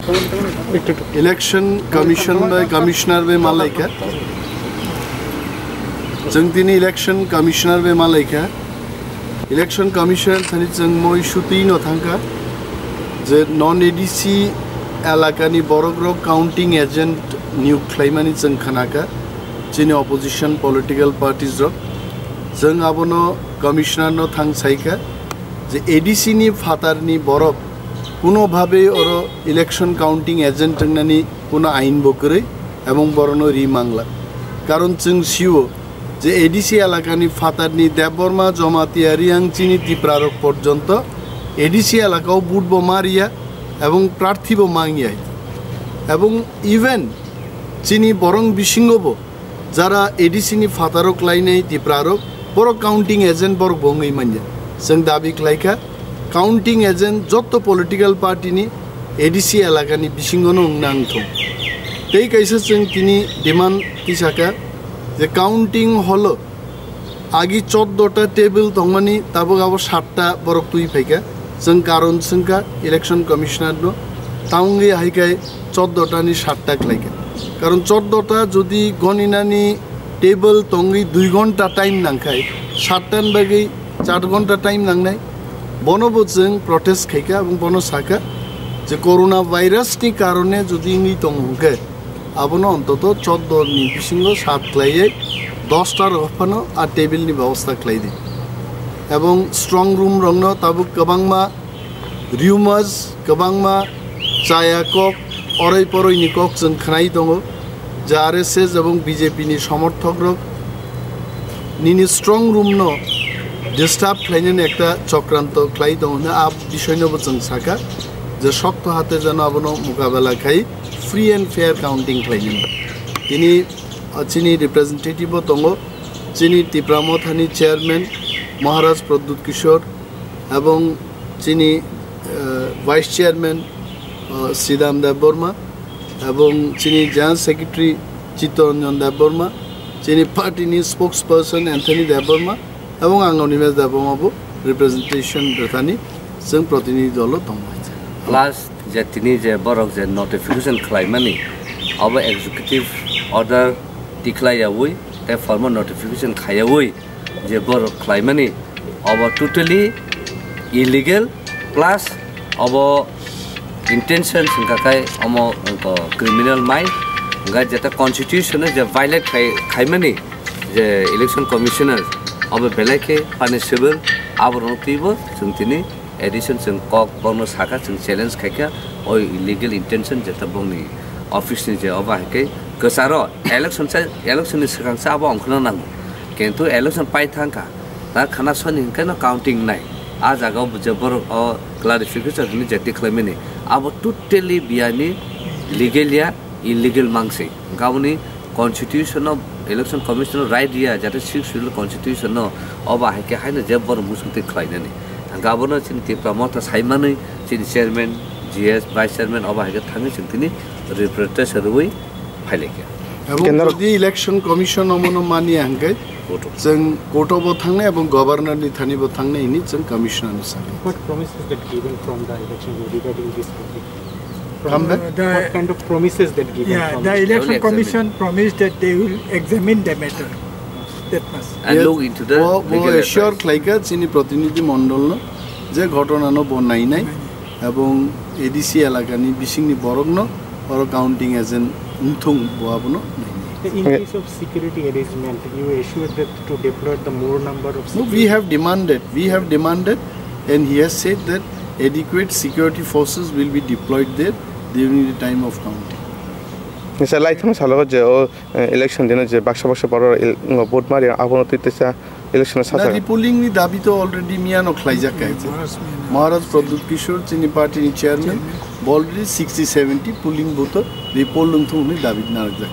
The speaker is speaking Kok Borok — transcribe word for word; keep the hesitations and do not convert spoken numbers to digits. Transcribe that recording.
Election Commission bai Commissioner bai malaikha. Chwng tini Election Commissioner bai malaikha. Election Commissioner thani chwng moi sutwi no thangkha je non A D C elakani borokrok counting agent niyok khlaimani chwng khanakha chini opposition political parties rok. Chwng abono Commissioner no thang saikha je A D C ni phatarni borok kuno bhabe oro election counting agent wngnani kuno ain bo kwrwi ebong borono ri mangla. Karon chwng sio je A D C elakani phatarni Debbarma, Jamatia, Riang chini Tiprarok porjonto A D C elakao vote bo mariya ebong prarthi bo mangya. Ebong even chini borong bisingo bo jara A D C ni phataro klainai Tiprarok, borok counting agent borok bo wngwi manya. Chwng dabi khlaikha, counting agent jotto political party ni A D C elakani bisingono wngna wngthung. Tei kaisa chwng tini demand tisakha je counting hall o agi choddo ta table tongmani, tabuk abo satta borok twi phaikha. Chwng karon swngkha Election Commissioner no, ta wngwi hai khai choddo ta ni satta khlaikha. Karon choddo ta jodi goninani table tongwi dui ghonta time nangkhai, satta ni bagwi char ghonta time nangnai. Bono bo chwng protest khaikha, abong bono sakha je corona virus ni karone jodi wngwi tongo hwnkhe, abono ontoto choddo ni bisingo sat khlaiwi dosta rok phano a table ni bebosta khlai di. Ebong strong room rokno tabuk kwbangma rumors, kwbangma chaya kok, oroi poroi ni kok chwng khnai tongo je R S S ebong B J P ni somorthok rok nini strong room no disturb khlainani ekta chokranto khlai tongo hwnwi a bisoi no bo chwng sakha je sokto hate jano abono mukabela khai free and fair counting khlainani. Tini, ah, chini representative bo tongo, chini Tipra Mothani chairman Maharaj Pradyut Kishore, ebong chini, eh, vice chairman, eh, Sridham Debbarma, ebong chini general secretary Chittaranjan Debbarma, chini party ni spokesperson Anthony Debbarma, ebong ang Animesh Debbarma bo representation rwthani chwng protinidhi dolo tongmani. Last je tini je borok je notification khlaimani, abo executive order tikhlaiyawi tei formal notification khaiyawi je borok khlaimani, abo totally illegal, plus abo intention wngkha khai omo wngkha criminal mind, wngkha jeta constitution o je violate khai, khaimani je election commissioner, abo belai khe punishable, aborokno twibo chwng tini addition chwng kok bono sakha, chwng challenge khaikha, o illegal intention jeta bongni office ni je obo hai khe kwcharo election sa, election ni swkang sa abo ongkhorna nango, kintu election pai thangkha, ta khana soni hwnkhe no counting nai, a jaga o je borok o clarification hwnwi je tikhlaimani, abo totally biyani legal ya, illegal mangsi, wngkha aboni constitution no, election commission no right riya, jate sixth schedule constitution no, obo hai khe haino je borok muchungtwi khlainani. Hwnkhe abono chini Tipra Motha saimanwi chini chairman, G S, vice chairman obo hai khe thangwi chwng tini representation rwui phailaikha. Abo Kendra jodi election commission omono mani hwnkhe court o. Chwng court o bo thangnai, abo governor ni thani bo thangnai hwnwi chwng commissioner no sakha. What promise is that given from the election regarding this topic? Come back. The, what kind of promises that given yeah, from the the election They will examine. Commission promised that they will examine the matter. That much. And yes, look into the bo, bo legal assure advice. Khlaikha chini protinidhi mondol no je ghotona no bo nainai ebong A D C elaka ni bising ni borok no oro counting agent wngthung bo abono nainai. In case of security arrangement, you assured that to deploy the more number of security. No, we have demanded, we have demanded, and he has said that adequate security forces will be deployed there during the time of counting. Nisa lai thang salo je o, eh, election dino je baksa baksa borok el-, ngo vote mari abono twi tisa election na sasa. Repolling ni dabi to already miyano khlaijak kaisa. Maharaj Pradyut Kishore chini party ni chairman, chairman. Already sixty seventy polling booth o repoll wngthung hwnwi dabi narwkjak.